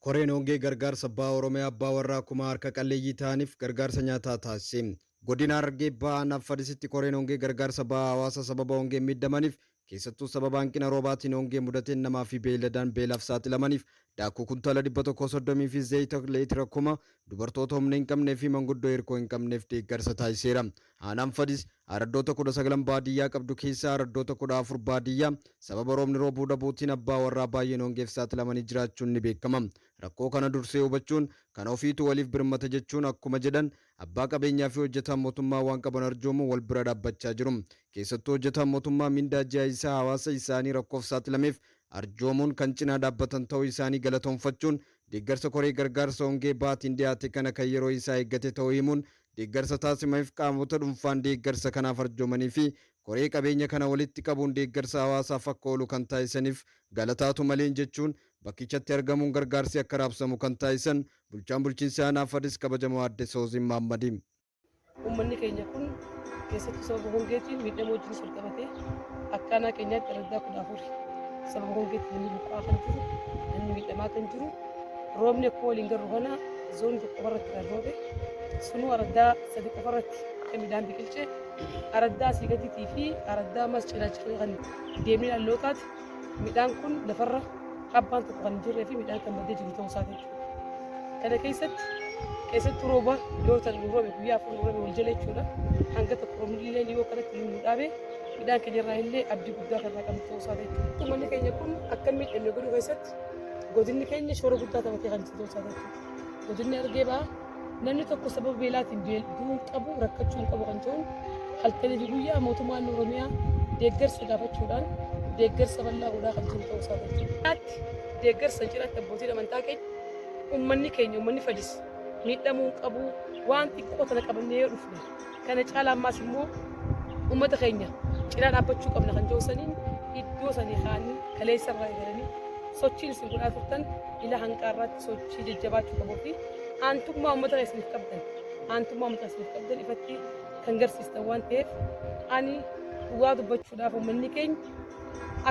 Koreen hongee gargaarsa Baha Oromiyaa abbaa warraa kumaa harka qalleeyyii ta'aniif gargaarsa nyaataa taasise. Godina Harargee Bahaa Aanaa Fadisitti koreen hongee gargaarsa bahaa hawaasa sababa hongeen miidhamaniif, keessattuu sababa hanqina roobaatiin hongee mudateen namaa fi beeyladaan beelaaf saaxilamaniif daakuu kuntaala 130 fi zayita leetira 1000 dubartoota humna hin qabnee fi manguddoo hirkoo hin qabneef deeggarsa taasiseera. Aanaan Fadis araddoota 19 baadiyyaa qabdu keessaa araddoota 14 baadiyyaa sababa roobni roobuu dhabuutiin abbaa warraa baay'een hongeef saaxilamanii jiraachuun ni beekama. Rakkoo kana dursee hubachuun kan ofiitu waliif birmata jechuun akkuma jedhan abbaa qabeenyaa fi hojjetaan mootummaa waan qaban arjoomuun wal bira dhaabbachaa jiru. Keessattuu hojjetaan mootummaa mindaa ji'a isaa hawaasa isaanii rakkoof saaxilameef arjoomuun kan cinaa dhaabbatan ta'uu isaanii galatoomfachuun deeggarsa koree gargaarsa hongee Bahaatiin dhiyaate kana kan yeroo isaa eeggate ta'uu himuun deeggarsa taasifameef qaamota dhunfaan deeggarsa kanaaf arjoomanii fi koree qabeenya kana walitti qabuun deeggarsa hawaasaaf akka oolu kan taasisaniif galataatu maleen jechuun bakkichatti argamuun gargaarsi akka raabsamu kan taasisan bulchaan bulchiinsa aanaa Fadis kabajamoo aadde Sooziin Maammadi. Uummanni keenya kun keessattuu sababa hongeetiin miidhama wajjinis wal qabatee akka aanaa keenyaatti araddaa 14 sababa hongeetiin namni buqqa'aa kan jiru, namni miidhamaa kan jiru. Roobni akkuma waliin garru kana zoonii tokko qofarratti kan roobe, sunuu araddaa sadi qofarratti kan midhaan biqilche. Araddaa asii gadiitii fi araddaa ammas cinaacha kan deemee dhalootaati midhaan kun lafarra habbaan tokko kan hin jirree fi midhaan kan badee jiru ta'uu isaati jechuudha. Kana keessatti keessattuu rooba yoo ta'an nu roobe guyyaa 4 nu roobe wal jala jechuudha. Hanga tokko roobni illee yoo kanatti nu dhaabe midhaan keenya irraa illee abdii guddaa kan irraa qabnu ta'uu isaati jechuudha. Uummanni keenya kun akka hin miidhamne godhuu keessatti godinni keenya shoora guddaa taphatee kan jiru ta'uu isaati jechuudha. Godinni Harargee Bahaa namni tokko sababa beelaatiin du'uu hin qabu, rakkachuu hin qabu kan jedhuun halkanii fi guyyaa mootummaan Oromiyaa deeggarsa gaafachuudhaan deeggarsa bal'aa godhaa kan jiru ta'uu isaa jechuudha. Deeggarsa cinatti abbootiin amantaa keenya, uummanni keenya, uummanni Fadis miidhamuu hin qabu, waan xiqqoo tana qabannee yoo dhufne kana caalaa ammaas immoo uummata keenya cinaa dhaabbachuu qabna kan jedhu saniin iddoo sanii ka'anii kaleessa irraa eegalanii sochiin isin godhaa turtan ila hanqaarraatti sochii jajjabaachuu qabuu fi aantummaa uummata keessaniif qabdan, aantummaa uummata keessaniif qabdan ifatti kan garsiistan waan ta'eef, ani dhugaa dubbachuudhaaf uummanni keenya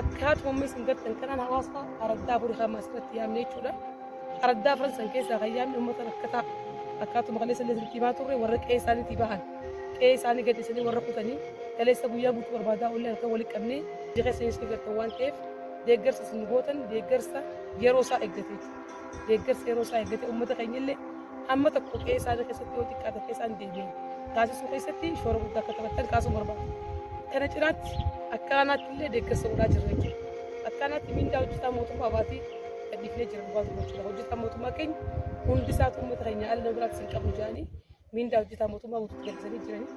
akkaatuma amma isin gartan kanaan hawaasa araddaa afurii kan asirratti yaamne jechuudha. Araddaa afran san keessaa kan yaamne uummata rakkataa akkaatuma kaleessa illee isinitti himaa turre, warra qe'ee isaaniitii bahan, qe'ee isaanii gadhiisanii warra kutanii kaleessa guyyaa guutuu barbaadaa oollee halkan walitti qabnee ija keessan isin gartan waan ta'eef, deeggarsa isin gootan deeggarsa yeroo isaa eeggate jechuudha. Deeggarsa yeroo isaa eeggate uummata keenya illee hamma tokko qe'ee isaanii keessatti yoo xiqqaate akka isaan deebi'an taasisuu keessatti shoora guddaa akka taphattan kaasuu barbaada. Kana cinaatti akka aanaatti illee deeggarsa godhaa jirra jechuudha. Akka aanaatti miindaa hojjetaa mootummaa baatii gadhiifnee jira dhugaa dubbachuudha. Hojjetaan mootummaa keenya hundi isaatu uummata keenya ala nama biraatti hin qabnu jedhanii miindaa hojjetaa mootummaa guutuutti gadhiisanii jiranii.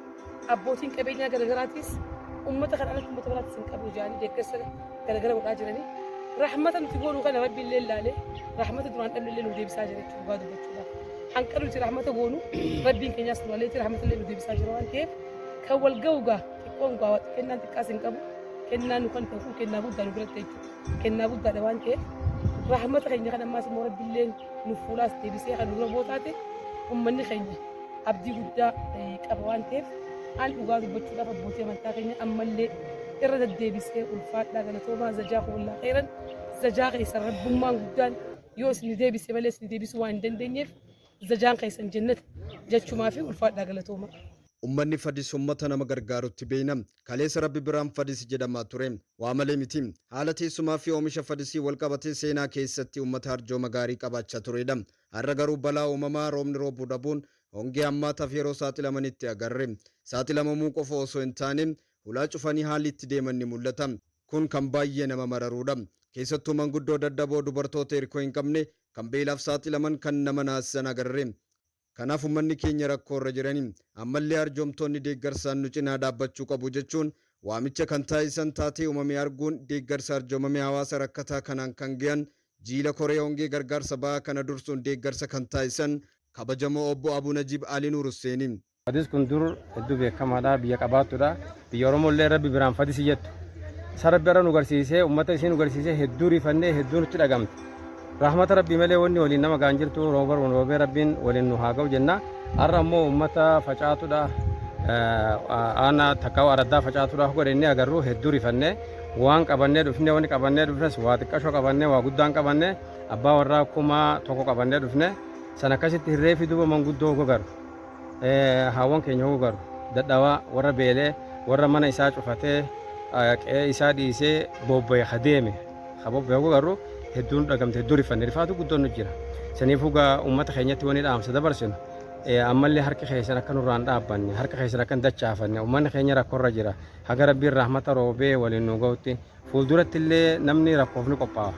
Abbootiin qabeenyaa garaagaraatis uummata kana alatti uummata biraattis hin qabnu jedhanii deeggarsa garagara godhaa jiranii. Rahmata nuti goonu kana Rabbi illee ilaalee rahmata duraan dhabne illee nu deebisaa jira jechuudha dhugaa dubbachuudhaaf. Hanqa nuti rahmata goonu Rabbiin keenyaas nu aleeti rahmata illee nu deebisaa jira waan ta'eef, kan wal ga'u gaa xiqqoon gaa kennaan xiqqaas hin qabu, kennaan nu kan ta'u kun kennaa guddaa nu biratti jechuudha. Kennaa guddaadha waan ta'eef, rahmata keenya kan ammaas immoo Rabbi illee nu fuulaas deebisee kan nu bira bootaate uummanni keenya abdii guddaa qaba waan ta'eef, an dhugaa dubbachuudhaaf abbootii amantaa keenya ammallee irra deddeebisee ulfaadhaa, galatoomaa, jazaakumullah khairan. Zajaa keessan rabbummaan guddaan yoo isin deebise malee isin deebisuu waan hin dandeenyeef, zajaan keessan jannata jechumaa fi ulfaadhaa, galatoomaa. Ummanni Fadis ummata nama gargaarutti beeyna. Kaleessa Rabbi biraan Fadis jedhamaa ture. Waa malee miti. Haala teessumaa fi oomisha Fadisii wal qabatee seenaa keessatti ummata arjooma gaarii qabaachaa tureedha. Har'a garuu balaa uumamaa roobni roobuu dhabuun hongee hammaataaf yeroo saaxilamanitti agarre. Saaxilamamuu qofa osoo hin taane hulaa cufanii haalli itti deeman ni mul'ata. Kun kan baay'ee nama mararuudha. Keessattuu manguddoo dadhaboo, dubartoota hirkoo hin qabne kan beelaaf saaxilaman kan nama naasisan agarre. Kanaaf ummanni keenya rakkoo irra jirani. Ammallee arjoomtoonni deeggarsaan nu cinaa dhaabbachuu qabu jechuun waamicha kan taasisan, taatee uumame arguun deeggarsa arjoomame hawaasa rakkataa kanaan kan gahan jiila koree hongee gargaarsa bahaa kana dursuun deeggarsa kan taasisan kabajamoo obbo Abu Najiib Ali Nuur Husseeni. Fadis kun dur hedduu beekamaadha, biyya qabaattudha. Biyya Oromoo illee Rabbi biraan Fadisi jettu. Isa Rabbi irra nu garsiisee, uummata isii nu garsiisee hedduu rifannee hedduu nutti dhagamte. Rahmata Rabbii malee wanni waliin nama gaan jirtu, rooba roobee Rabbiin waliin nu haa ga'u jenna. Har'a ammoo uummata facaatudha. Aanaa takkaa araddaa facaatudha godhe inni agarru hedduu rifannee. Waan qabannee dhufne, wanni qabannee dhufnes waa xiqqashoo qabannee, waa guddaan qabanne. Abbaa warraa 1000 qabannee dhufne. San akkasitti hirree fi duuba manguddoo gogaru, haawwan keenya gogaru, dadhabaa, warra beelee, warra mana isaa cufatee qe'ee isaa dhiisee bobba'e ka deeme ka bobba'e gogaru hedduun dhagamte, hedduu rifanne, rifaatu guddoon nu jira. Saniifuu gaa uummata keenyatti wanni dhaamsa dabarsinu, ammallee harki keessan akka nurraan dhaabbanne, harka keessan akka hin dachaafanne. Uummanni keenya rakkoorra jira. Haga Rabbiin rahmata roobee waliin nu ga'utti, fuulduratti illee namni rakkoof ni qophaa'a.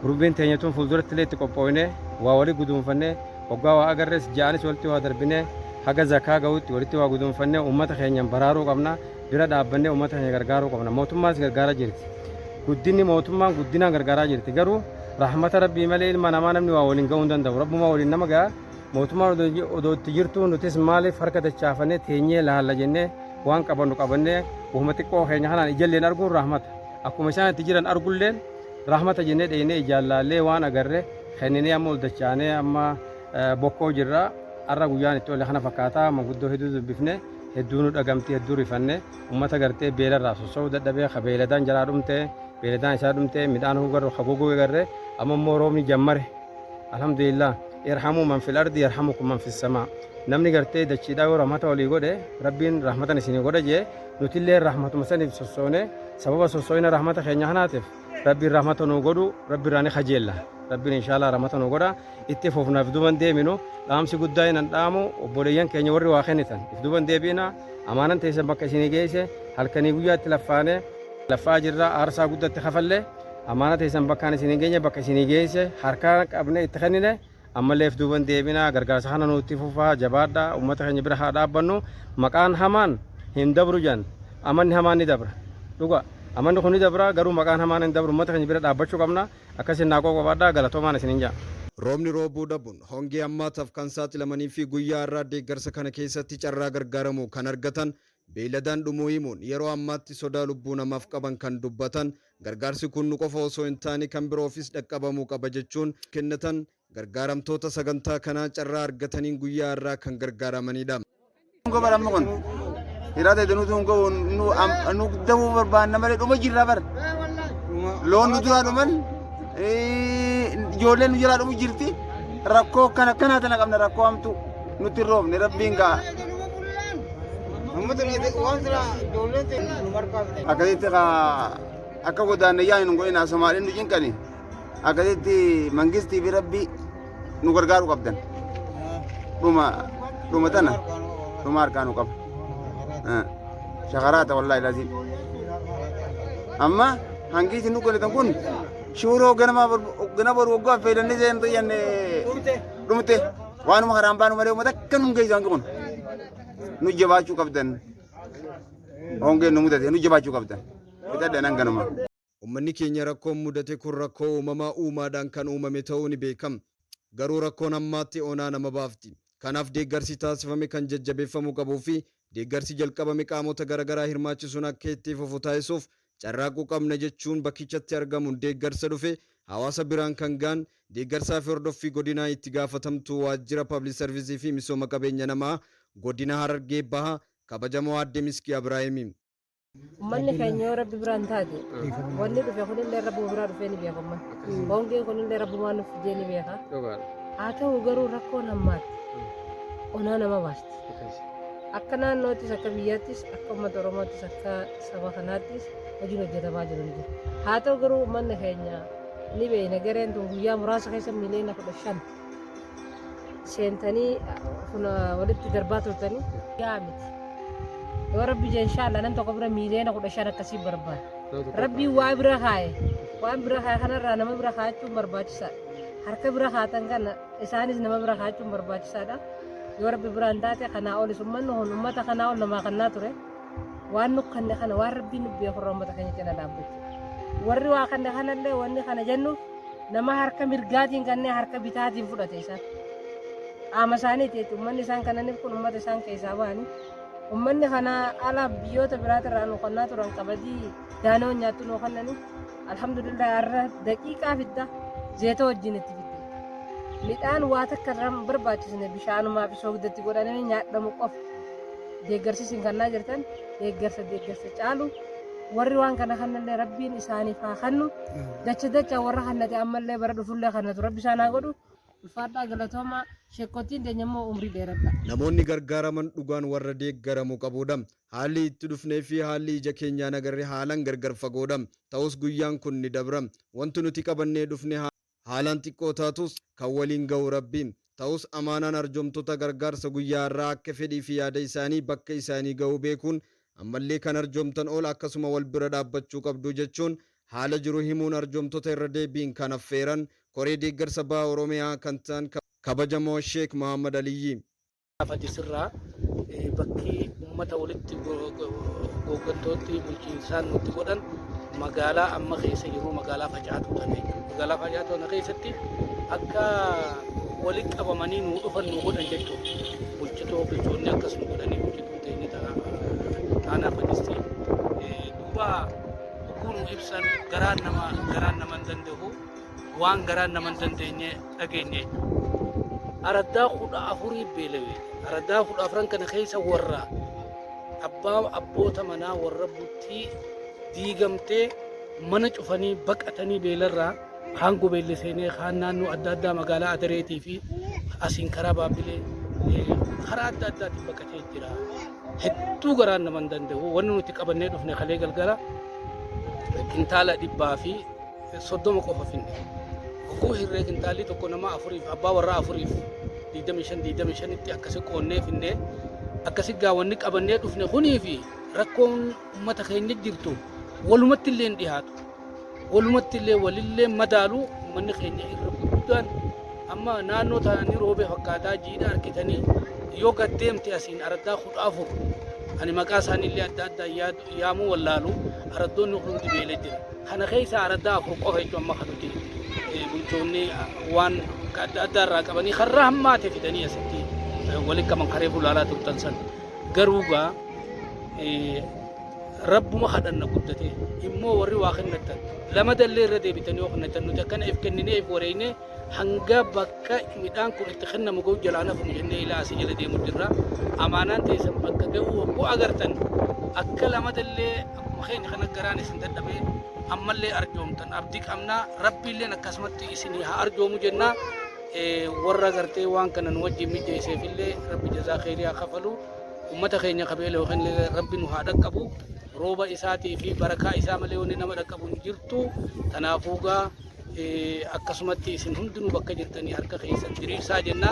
Gurbiin teenya tun fuulduratti illee itti qophooyne, waa walii guduunfanne, hoggaa waa agarres ja'anis walitti waa darbine, haga zakaa ga'utti walitti waa guduunfanne, uummata keenyan baraaruu qabna. Bira dhaabbannee uummata keenya gargaaruu qabna. Mootummaas gargaaraa jirti. Guddinni mootummaan guddinaan gargaaraa jirti. Garuu rahmata Rabbii malee ilma namaa namni waa waliin ga'uu hin danda'u. Rabbumaa waliin nama ga'a. Mootummaan odoo itti jirtu, nutis maaliif harka dachaafannee teenyee laalla jennee, waan qabannu qabannee, wahuma xiqqoo keenya kanaan ijalleen arguun rahmata. Akkuma isaan itti jiran argulleen rahmata jennee dheeynee ijaan laallee waan agarre kenninee, amma ol dachaanee amma bokkoo jirra. Har'a guyyaan itti oole kana fakkaata. Manguddoo hedduu dubbifne, hedduu nu dhagamti, hedduu rifanne. Ummata gartee beelarraa sossoo'uu dadhabee, ka beeyladaan jalaa dhumte, beeyladaan isaa dhumte, midhaan hugarru ka gogoge garre. Amma immoo roobni jammare, alhamdulillah. Irhamuu man fil ardi yarhamukum man fis samaa. Namni gartee dachiidhaa yoo rahmata walii godhe, Rabbiin rahmatan isinii godha jee. Nutillee rahmatuma saniif sossoone. Sababa sossoo'ina rahmata keenya kanaatiif Rabbiin rahmata nuu godhu, Rabbi irraa ni kajeella. Rabbiin inshaallah rahmata nuu godha. Itti fufnaaf duban deeminu. Dhaamsi guddaa inan dhaamu, obboleeyyan keenya warri waa kennitan, if duban deebi'ina. Amaanan teessan bakka isinii geesse halkanii guyyaatti laffaane laffaa jirra, aarsaa guddatti kafallee. Amaana teessan bakkaan isinii geenye, bakka isinii geesse harkaa qabne itti kennine. Ammallee if duuban deebina. Gargaarsa kana nutti fufaa, jabaadha. Ummata keenya bira haa dhaabbannu. Maqaan hamaan hin dabru jan. Amanni hamaan ni dabra dhuga, amanni kun ni dabra, garuu maqaan hamaan hin dabru. Ummata keenya bira dhaabbachuu qabna. Akkasin naa qoqobaadha. Galatoomaan isinin jaa. Roobni roobuu dhabuun hongee hammaataaf kan saaxilamanii fi guyyaa har'aa deeggarsa kana keessatti carraa gargaaramuu kan argatan beeyladaan dhumuu himuun, yeroo ammaatti sodaa lubbuu namaaf qaban kan dubbatan, gargaarsi kun nu qofa osoo hin taane kan biroofis dhaqqabamuu qaba jechuun kennatan gargaaramtoota sagantaa kanaa carraa argataniin guyyaa har'aa kan gargaaramanidha. Gobar amma kun hiraata itti nutu nu nu dafuu barbaanna malee dhuma jirra bar. Loon nu duraa dhuman, ijoolleen nu jalaa dhumu jirti. Rakkoo kana kanaa tana qabna, rakkoo hamtu nutti hin roobne Rabbiin gaa. Akkasitti akka godaanne yaa hin godhina, Somaaliin nu cinqani. Akkasitti mangistii fi Rabbi nu gargaaruu qabdan. Dhuma dhuma tana dhuma harkaa nu qaba. Shakaraata wallaahi lazim. Amma hangi isin nu kennitan kun shuuroo ganama gana boru waggaa fayyadannee seentu jenne dhumte, waanuma karaan baanu malee uummata akka nu geessu hangi kun nu jabaachuu qabdan. Hongeen nu mudate, nu jabaachuu qabdan. Fixadhe nan ganuma. Uummanni keenya rakkoon mudate kun rakkoo uumamaa uumaadhaan kan uumame ta'uu ni beekama. Garuu rakkoon hammaatti onaa nama baafti. Kanaaf deeggarsi taasifame kan jajjabeeffamuu qabuu fi deeggarsi jalqabame qaamota garaagaraa hirmaachisuun akka itti fufu taasisuuf carraaquu qabna jechuun, bakkichatti argamuun deeggarsa dhufe hawaasa biraan kan ga'an deeggarsaa fi hordoffii godinaa itti gaafatamtuu waajjira Public Service fi misooma qabeenya namaa godina Harargee Bahaa, kabajamoo aadde Miskii Abraahimi. Uummanni keenya yoo Rabbi biraan taate, wanni dhufe kunillee Rabbuma biraa dhufee ni beeka uummanni. Hongeen kunillee Rabbumaan nuuf fidee ni beeka. Haa ta'u garuu rakkoon hammaatti onaa nama baasti. Akka naannoottis, akka biyyaattis, akka uummata Oromoottis, akka saba kanaattis hojiin hojjetamaa jiru ni jira. Haa ta'u garuu uummanni keenya ni beekna, gareen tun guyyaa muraasa keessa 15 miliyoona seentanii walitti darbaa turtanii yaa miti. Yoo Rabbi jee, inshaallah nam tokko bira 15 miliyoona akkasii barbaada. Rabbiin waa bira kaaye. Waan bira kaaye kanarraa nama bira kaayachuun barbaachisaadha. Harka bira kaatan kana isaanis nama bira kaayachuun barbaachisaadha. Yoo Rabbi biraan taate kanaa olis uummanni kun uummata kanaa ol namaa kannaa ture. Waan nu kanne kana waan Rabbiin nu beekurra uummata keenya cina dhaabbachuu. Warri waa kanne kanallee wanni kana jennuuf, nama harka mirgaatiin kannee harka bitaatiin fudhate isaan. Qaama isaaniiti jechuudha. Uummanni isaan kananiif kun uummata isaan keessaa bahanii. Uummanni kana ala biyyoota biraatirraa nu kannaa turan, qabadii daanoo nyaattu nu kannanii. Alhamdulillah, har'a daqiiqaa fidda zeeta wajjin itti fidde. Midhaan waa takka irraa hin barbaachisne, bishaanumaa fi soogdatti godhanii nyaadhamu qofa. Deeggarsi isin kannaa jirtan deeggarsa caalu. Warri waan kana kannallee Rabbiin isaaniif haa kannu. Dacha dacha warra kannate ammallee bara dhufullee kannatu Rabbi isaan haa godhu. Ulfaadhaa, galatoomaa. Sheekkotiin teenya immoo umrii dheeradha. Namoonni gargaaraman dhugaan warra deeggaramuu qabudha. Haalli itti dhufnee fi haalli ija keenyaan agarre haalaan gargar fagoodha. Ta'us guyyaan kun ni dabra. Wanti nuti qabannee dhufne haalaan xiqqoo taatus kan waliin ga'u Rabbi. Ta'us amaanaan arjoomtota gargaarsa guyyaa har'aa akka fedhii fi yaada isaanii bakka isaanii ga'uu beekuun ammallee kan arjoomtan ol akkasuma wal bira dhaabbachuu qabdu jechuun haala jiru himuun arjoomtota irra deebiin kan affeeran koree deeggarsa baha Oromiyaa kan ta'an kabajamoo Sheek Muhammad Aliyyi. Fadisirraa bakki uummata walitti hooggantoonni bulchiinsaan nutti godhan magaalaa amma keessa jiru, magaalaa Facaatuu tana jechuudha. Magaalaa Facaatuu tana keessatti akka walitti qabamanii nuu dhufan nu godhan jechuudha. Bulchitoonni akkas nu godhanii, bulchituun teenya aanaa Fadistii. Duuba hogguu nu ibsan garaan nama hin danda'u, waan garaan nama hin dandeenye dhageenye jechuudha. Araddaa 14 beelawee, araddaa 14n kana keessa warra abboota manaa, warra bultii diigamtee mana cufanii baqatanii beelarraa, kaan Gobeelle seenee, kaan naannoo adda addaa magaalaa Adareetii fi asiin karaa Baabbilee karaa adda addaatiin baqatee jira. Hedduu garaan nama hin danda'u. Wanni nuti qabannee dhufne kalee galgala kintaala 130 qofa finne. Hogguu hirree kintaalli tokko nama afuriif, abbaa warraa afuriif 25 25tti akkasi qoonnee finne. Akkasi gaa wanni qabannee dhufne kunii fi rakkoon uummata keenya jirtu walumatti illee hin dhiyaatu. Walumatti illee walillee madaalu. Uummanni keenya irra guddaan amma naannoo taananii roobee fakkaataa jiidha argitanii yoo gad deemte asiin araddaa 14, ani maqaa isaanii illee adda addaa yaamuu wallaalu, araddoonni kun hundi beelee jira. Kana keessa araddaa afur qofa jechuun amma kan nuti bulchoonni waan adda addaa irraa qabanii karraa hammaate fidanii asitti walitti qaban karee bulaalaa turtan san. Garuu gaa Rabbuma kadhanna guddate immoo warri waa kennatan lama dallee irra deebitanii yoo kennatan, nuti akkana if kenninee if wareeynee hanga bakka midhaan kun itti kennamu ga'u jalaan hafuun jennee ilaa asii jala deemu jirra. Amaanaan teessan bakka ga'uu hogguu agartan akka lama dallee akkuma keenya kana garaan isin dadhabee ammallee arjoomtan abdii qabnaa. Rabbiilleen akkasumatti isinii haa arjoomu jennaa. Warra gartee waan kana nu wajjin mijeesseefillee Rabbi jazaa kheyrii haa kafalu. Ummata keenya kabeela yookiin Rabbi nu haa dhaqqabu. Rooba isaatii fi barakaa isaa malee wanni nama dhaqqabu hin jirtu. Kanaafuu gaa akkasumatti isin hundinuu bakka jirtanii harka keessan diriirsaa jenna.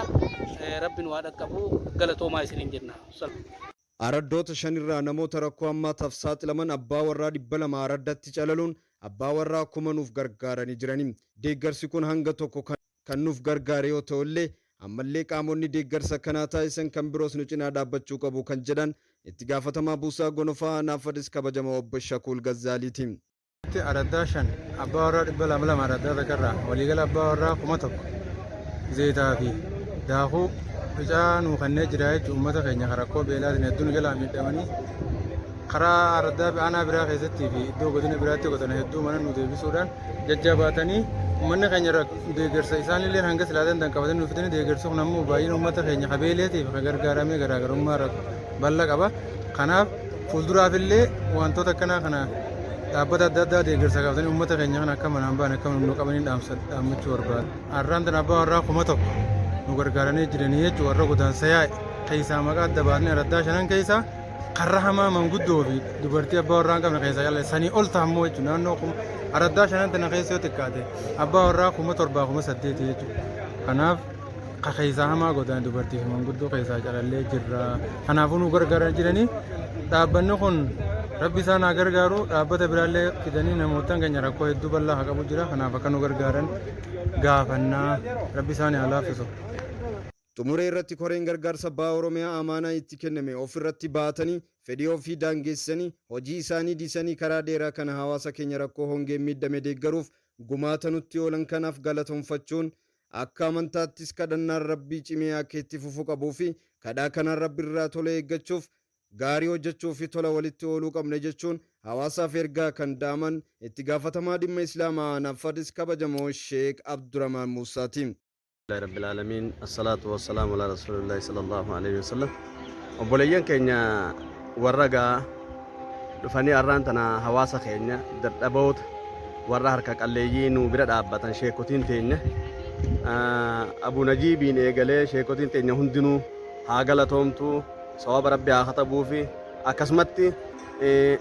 Rabbi nu haa dhaqqabu, galatoomaa isiniin jenna. Araddoota shanirraa namoota rakkoo hammaataaf saaxilaman abbaa warraa 200 araddatti calaluun abbaa warraa 1000 nuuf gargaaranii jirani. Deeggarsi kun hanga tokko kan nuuf gargaare yoo ta'ullee ammallee qaamonni deeggarsa kanaa taasisan kan biroos nu cinaa dhaabbachuu qabu kan jedhan itti gaafatamaa buusaa gonofaa Naafadis kabajamoo obbo Shakuul Gazzaaliiti. Araddaa shan abbaa warraa 200 lama, araddaa takkarraa waliigala abbaa warraa 1000 zeetaa fi daakuu qicaa nuu kennee jira jechuun uummata keenya rakkoo beelaatiin hedduu nu jalaa miidhamanii karaa araddaa aanaa biraa keessattii fi iddoo godina biraatti qotan hedduu mana nu deebisuudhaan jajjabaatanii uummanni keenya deeggarsa isaanillee hanga silaa danda'an qabatanii nu fidanii. Deeggarsi kun ammoo baay'ina uummata keenya kabeeleetiif kan gargaaramee garaagarummaa bal'aa qaba. Kanaaf fuulduraafillee wantoota akkanaa kana dhaabbata adda addaa deeggarsa qabatanii uummata keenya kana akka manaan ba'an akka nu qabanii dhaammachuu barbaada. Har'aan tana abbaa warraa 1000 nu gargaaranii jiranii jechuudha. Warra godaansa yaa'e keessaa maqaa adda baasnee araddaa shanan keessaa karra hamaa manguddoo fi dubartii abbaa warraa hin qabne keessaa jala sanii ol ta'ammoo jechuudha. Naannoo araddaa shanan tana keessa yoo xiqqaate abbaa warraa 7000, 8000 jechuudha. Kanaaf ka keessaa hamaa godaan dubartii fi manguddoo keessaa calallee jirra. Kanaafuu nu gargaaraa jiranii. Dhaabbanni kun Rabbi isaan haa gargaaru. Dhaabbata biraallee fidanii namootaan keenya rakkoo hedduu bal'aa haa qabu jira. Kanaaf akka nu gargaaran gaafannaa, Rabbi isaan haa laaffisu. Xumuree irratti koreen gargaarsa baha Oromiyaa amaanaa itti kenname ofirratti baatanii fedhii ofii daangeessanii hojii isaanii dhiisanii karaa dheeraa kana hawaasa keenya rakkoo hongeen miidhame deeggaruuf gumaata nutti oolan kanaaf galatoonfachuun, akka amantaattis kadhannaan Rabbii cimee akka itti fufu qabuu fi kadhaa kanaan Rabbi irraa tola eeggachuuf gaarii hojjechuu fi tola walitti ooluu qabna jechuun hawaasaaf ergaa kan daaman itti gaafatamaa dhimma Islaamaa Anaffadis kabajamoo Sheek Abdurrahmaan Muusaati. رب العالمين، الصلاة والسلام على رسول الله صلى الله عليه وسلم. Obboleeyyan keenya warra gaa Dhufanii arraan tana hawaasa keenya dadhaboota warra harka qalleeyyii nu bira dhaabbatan sheekotiin teenya Abu Najiibiin eegalee sheekotiin teenya hundinuu haa galatoomtu, sawaba Rabbi haa katabuufi. Akkasumatti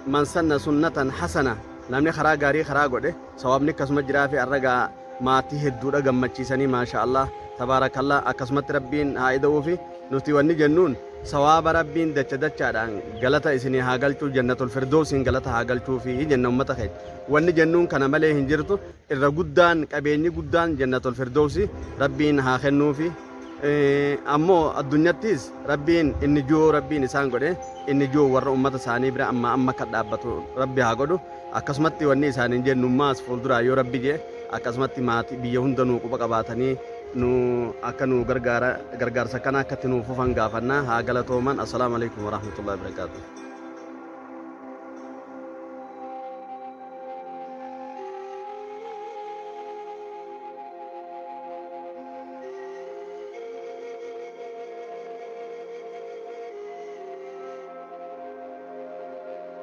man sanna sunnatan hasana, namni karaa gaarii karaa godhe sawabni akkasuma jiraafi. Arragaa maatii hedduudha gammachiisanii, maasha Allah, tabaarakallah. Akkasumatti Rabbiin haa ida'uufi. Nuti wanni jennuun sawaaba Rabbiin dacha dachaadhaan galata isinii haa galchuu, jannatul firdoosiin galata haa galchuufi jenna. Ummata keenya wanni jennuun kana malee hin jirtu. Irra guddaan qabeenyi guddaan jannatul firdoosi Rabbiin haa kennuufi. Ammoo addunyattis Rabbiin inni ji'oo Rabbiin isaan godhe, inni ji'oo warra ummata isaanii bira amma amma akka dhaabbatu Rabbi haa godhu. Akkasumatti wanni isaaniin jennummaas fuulduraa yoo Rabbi jee akkasumatti maatii biyya hunda nuu quba qabaatanii nu akka nu gargaara, gargaarsa kana akkatti nuu fufan gaafannaa. Haa galatooman. Assalaamu alaikum warahmatullahi wabarakaatuh.